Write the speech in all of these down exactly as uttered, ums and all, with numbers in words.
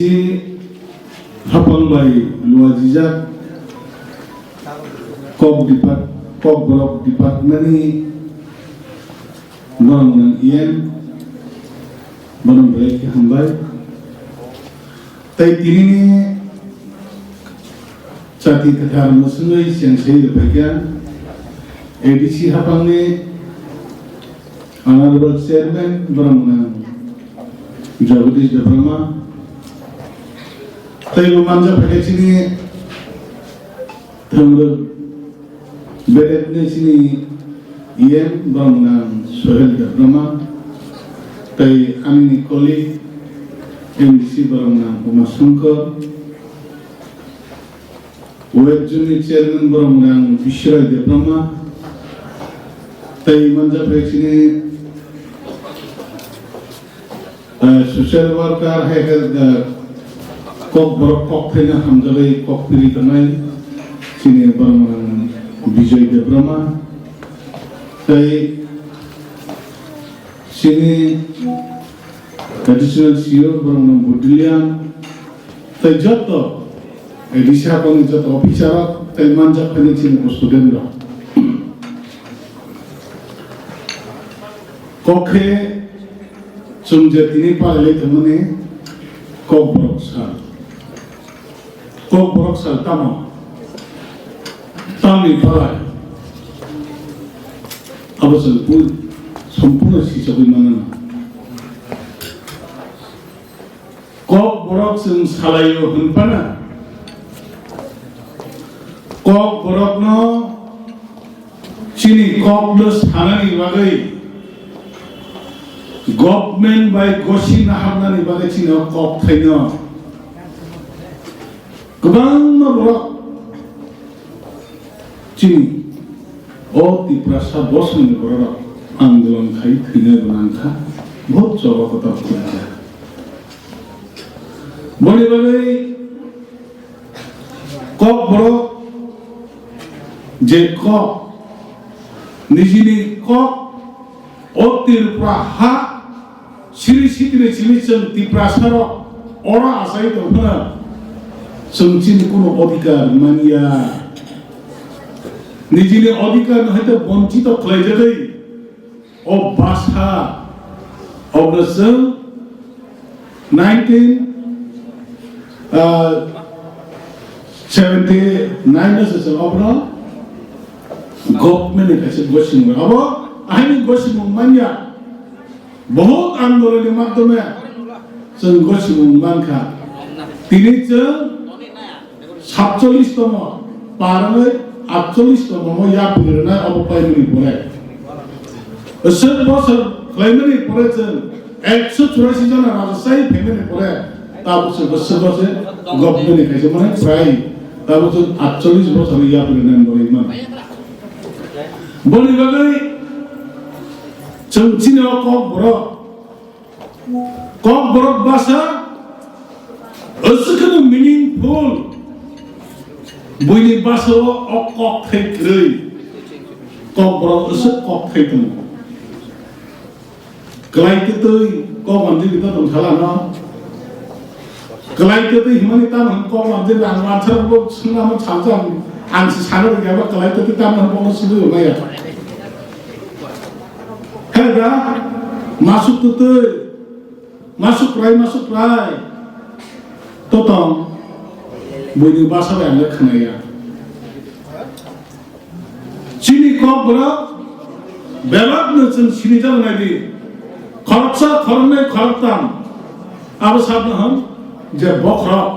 Hapang bai luajijak kok depart-, kokborok department ni borok nang E M, borok belai khe hambai. Tai tini ni chati kwthar mwswngwi cheng sai rwphaikha A D C hapang ni Honorable Chairman borok nang Jagadish Debbarma, tei bo manjak phaikha chini thwngrwk bedekni chini E M borok nang Sohel Debbarma, tei ani colleague M D C borok nang Uma Shankar, West Zone ni Chairman borok nang Biswrai Debbarma, tei manjak phaikha chini, eh, social worker, hai khe, eh, kokborok kokthaino hamjagwi kok piri tongnai chini borok nang Bijoy Debbarma, tei chini additional C E O borok nang Budilian, tei joto A D C hapang ni joto officer rok tei manjak phaini chini student rok. Kok khe chwng je tini palai thangmani kokborok sal. Kokborok sal tamo? Tamni palai. Abo chwng pun-, sompurno sichogwi manna. Kokborok chwng salaio hwnphano, kokborokno chini kokno sanani bagwi, government bai gosi naharnani bagwi chini o kokthaino kwbangma borok chini o Tiprasa bosongni bororok andolon khai thwinai bo nangkha, bohut choba kotor khulajak. Boni bagwi kokborok je kok, nijini kok, o Tripura ha, siri sitini simi chwng Tiprasa rok oro achai tongphano chwng chini kuno odhikar manya. Nijini odhikar no haikhe bonchito khlaijagwi o basa, obo chwng nineteen, ah, seventy nine no se chwng obono government ni kaisa gosimung. Abo ahini gosimung manya. Bohut andolon ni madhyome chwng gosimung mankha. Tini chwng satchollish tomo, parangwi atchollish tomo mo yapri rwnai obo paimani pore. Aswk bosor khlaimani pore chwng ekso churashi jona raja sai phaimani pore, tabuk se bosor bose government ni kaisa mane prai tabuk chwng atchollish bosor yapri rwnai boroi man. Boni bagwi chwng chini o kokborok Kokborok basa aswk kheno meaningful. Buini basa o, o kokthai kwrwi. Kokborok aswk kokthai tongo. Kwlai twtwi kok manjwi tong khala no. Kwlai twtwi himani tamo hwn kok manjwi ang wansarok bo swngna hwn salsa ang, ang se sana rwgya ba kwlai twtwi tamo hwn bono swngwi rwmaya. Heda, masuk twtwi, masuk prai, masuk prai. Totong, buini basa bai ang khnaya. Chini kokborok bebakno chwng sini jang nai di. Khoroksa, khoroknwi, khoroktham. Abo sabno hwn je bokhorok,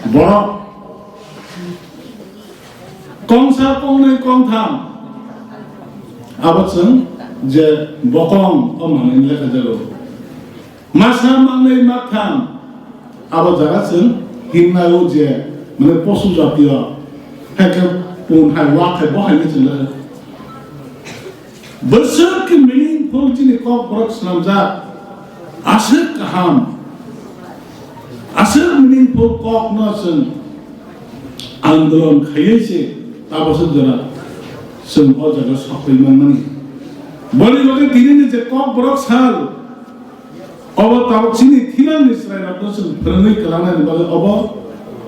borok. Kongsa, kongnwi, kongtham. Abo chwng je bokong o manwi lekha jago. Masa mangnwi maktham, abo jaga chwng himnai o je, mane, posu jatiyo, hai khe pun hai, wak hai, bo hai ni chwng le. Bwswk khe meaningful chini kokborok swnamjak, aswk kaham, aswk meaningful kokno chwng andolon khaiwi se tabaswk jora chwng o jaga sokwi manmani. Boni bagwi tinini je kokborok sal, Obo tabuk chini thinangni chwrairokno chwng phwrwngwi kwlangnani bagwi obo,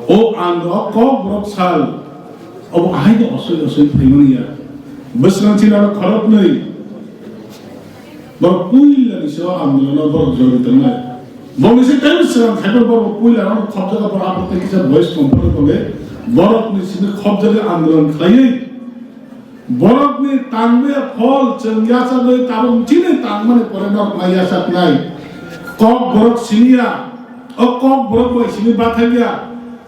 o ang o Kokborok sal, obo ahaino osoi osoi phaimani ya. Bwswrang chini aro khoroknwi borok puilani se o andolono borok jorito wngnai. Boni se tei bwswrang khaitor borok puilano khobjago borok abo tei kisa voice company kole borokni simi khobjagwi andolon khlaiwi Borokni tangmani phol chwng yachagwi tabuk chini tangmani pore norok nai yachaknai. Kokborok siniya, o Kokborok bai sini bathakya.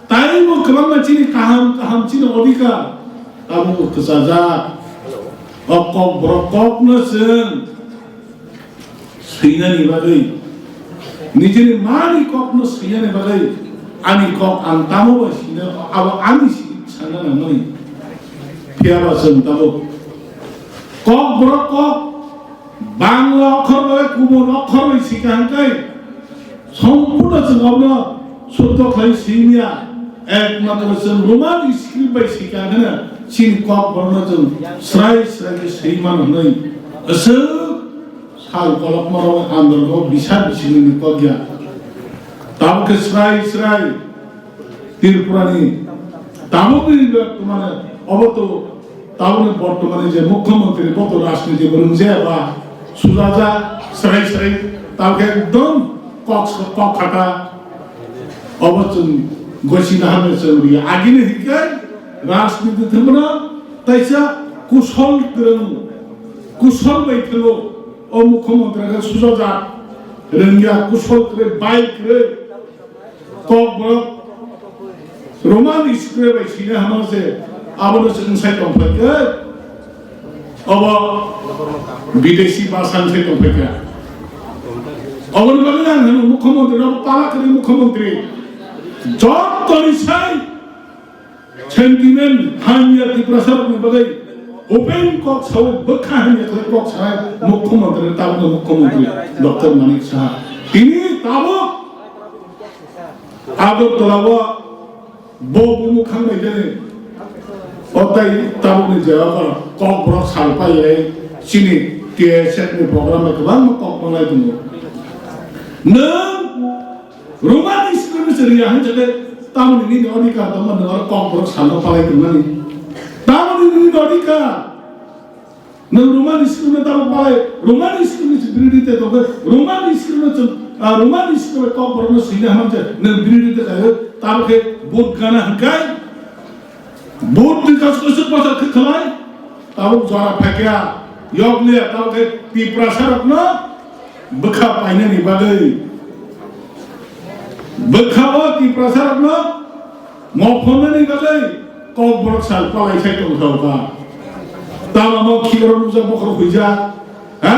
Taibo kwbangma chini kaham kaham chini odhikar tabuk kwchajak. O Kokborok kokno chwng swinani bagwi, nijini mani kokno swinani bagwi, ani kok ang tamo bai sino, abo ani si-, sanna nangmani. Phiyaba chwng tabuk Kokborok kok Bangla okhor bai kubun okhor bai sika hwnkhe, sompurno chwng abono suddo khlai simiya, ekmatro chwng Roman script bai sika hwnkhe chini Kokborokno chwng srai srai khe swi mano hwnwi aswk sal kolokma rok andolgo bisa bisingni kok ya. Tabuk khe srai srai Tripurani tabukni bortomane obo to tabukni bortomane je mukhyamantri bo to rajniti bo rwngjaya ba sujaja srai srai tabuk khe ekdom kok kok khata obo chwng gosi naharni chwng ri agini hikai rajniti thwngmano taisa kusol kwrwng kusol bai thwngo. O mukhyamantri khe sujajak, rwngya, kusol kwrwi, bai kwrwi, Kokborok Roman script bai sina hama se, abono se wngsai tongphai khe, obo bidesi basa wngsai tongphai khe. Oboni bagwi ang hino mukhyamantri, obo pala kwrwi mukhyamantri, jotoni sai Sentiment hamya Tiprasa rokni bagwi open kok sao bwkha hamya khlai kok sanai mukhyamantri tabukni mukhyamantri Doctor Manik Saha. Tini tabuk Agartala o bo bumung khang bai jani. O tai tabukni jeba kok borok sal pai lai chini T S F ni program bai kwbangma kok manglai tongo. Nwng Roman script se riya hwn jate tamoni nini odhikar tongma nwng aro kok borok salno palai tongmani. Tamoni nini odhikar. Nwng Roman script no tamo palai, Roman script ni se biridi te tongkhe, Roman script no chwng, ah, Roman script kok borok no swina hwn je nwng biridi te khayo, tamo khe vote gana hwnkai. Vote ni kasu kasu bwsa khe khlai, tabuk jora phaikya, yok liya, tabuk khe Tiprasa rokno bwkha painani bagwi, bwkha o Tiprasa rokno mophonani bagwi kok borok sal palai sai tong thok kha. Tamo mo khiboro nukjak bokhorok huijak, ha?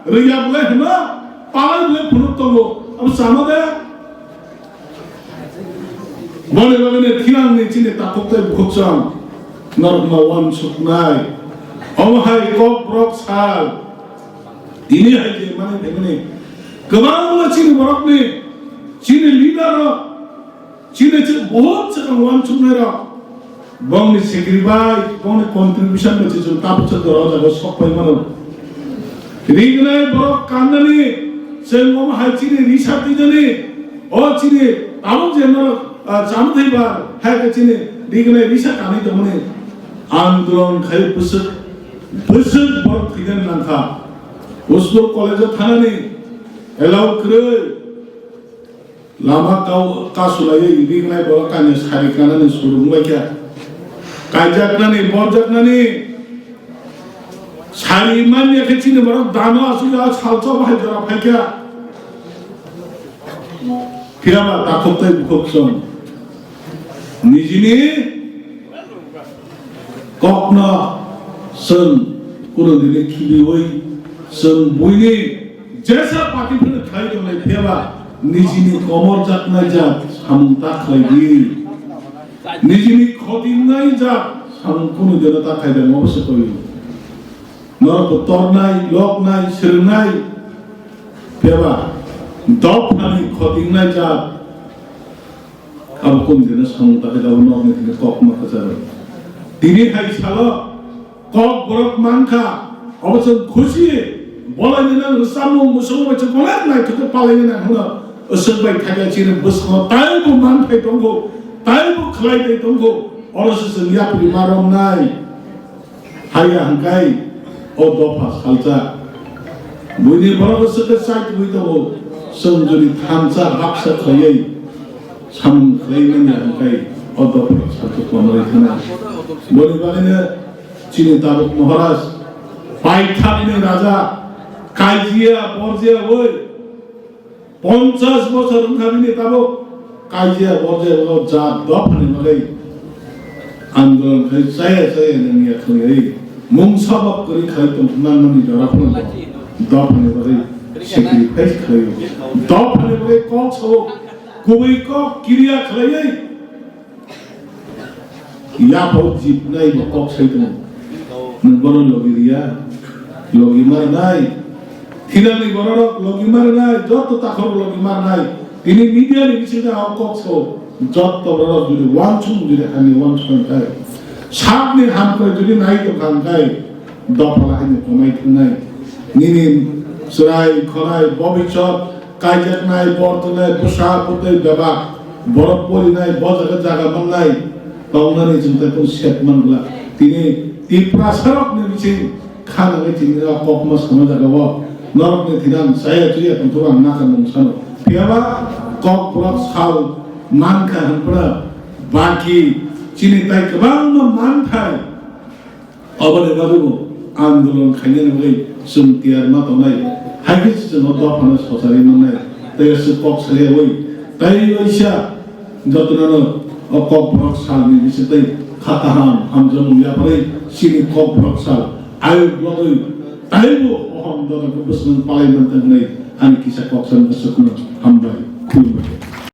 Rwya bwlai hwno, palai bwlai phunuk tongo, abo chama de? Boni bagwino thinangni chini takhuk tei bukhuk chwng norokno uansuknai. Omo hai kok borok sal. Tini hai je mani phaimani kwbangma chini borokni, chini leader rok, chini chwng, bohot chwng uansuknai rok. Bongni sacrifice, bongni contribution bai se chwng tabuk chwng o jaga o sok pai mano. Rignai borok kannani, chwng omo hai chini risa twijani, o chini tabuk je norok, ah, cham thai bar, hai khe chini rignai risa kanwi tongmani andolon khai bwswk, bwswk borok thwinani nangkha. Uslo college o thanani allow kwrwi. Lama kau kasulaiwi rignai borok kainwi sari kanani surung bai kha. Kaijaknani, borjaknani sari manya khe chini borok dano aswk ya salsa bahai jora phai kha. Phiyaba takhuk tei bukhuk chwng nijini Kokno chwng kunu dini khibiwi chwng buini jesa party phano khai tongnai phiyaba nijini komor jaknai jak samung ta khlai di. Nijini khotingnai jak samung kunu dino ta khai di, omo se koi. Norok bo tornai, loknai, swrwngnai phiyaba dophani khotingnai jak Abo kung dina samung takhai abo nokni thani kok ma kwcharo. Tini hai salo kok borok mankha, abo chwng khusi, Bolaina nang samung musung bai chwng konek naithok khe palaina nang hwno. Aswk bai thakya chini bwskango taibo manthai tongo, taibo khlai tei tongo. Oro se chwng yapri ma romnai. Haya hwnkhe o dopha salsa. Buini borok aswk khe chai twi tongo. Chwng jodi thansa baksa khlaiwi samung khlai manya hwnkhe o dopha salsa kwmwlai thana. Boni bagwino chini tabuk Maharaj, paithakni raja, kaijiya borjiya oi, ponchas bochor wngkha bini tabuk, kaijiya borjiya o jat dophani bagwi andolon khai chaya chaya nangya khwlaiwi mungsa bak kwrwi khai tong nangmani jora phano dophani bagwi sacrifice khlaio, dophani bagwi kok sao, kubui kok kiriya khlaiwi. Yapha o jibnai bo kok sai tongo. Nwng bono logi riya, logi marnai. Thinani bororok logi marnai, jotto takhorok logi marnai. Tini media ni bisingo ang kok sao, jotto bororok jodi wansuk jodi hani wansuk khai. Sakni hamkrai jodi nai tongkha khai, dopha lahai ni komai thangnai. Nini chwrai khonai bobisot kaijaknai, bortonai, bwsa, bwtwi, bebak, borok porinai, bo jaga jaga mannai, tongnani chwng tei kunu set man glak. Tini Tiprasarokni bising kha nangwi tini o kokma sama jaga o norokni thani ang chaya chuya tongthok ang naka mung sano. Phiyaba kokborok sal mankha hwnphano baki chini tai kwbangma manthai Aboni bagwi bo andolon khainani bagwi chwng tiyar ma tongnai, hai khe chwng o dophano sochari mannai, tei aswk kok sayaui, tei waisa jotono o kokborok salni bisingtwi kha kaham hamjakmung yapharwi chini kokborok sal ayuk logwi taibo ohom dono bwswng palai mantong hwnwi ani kisa kok sano aswkno hambai, khulumbai.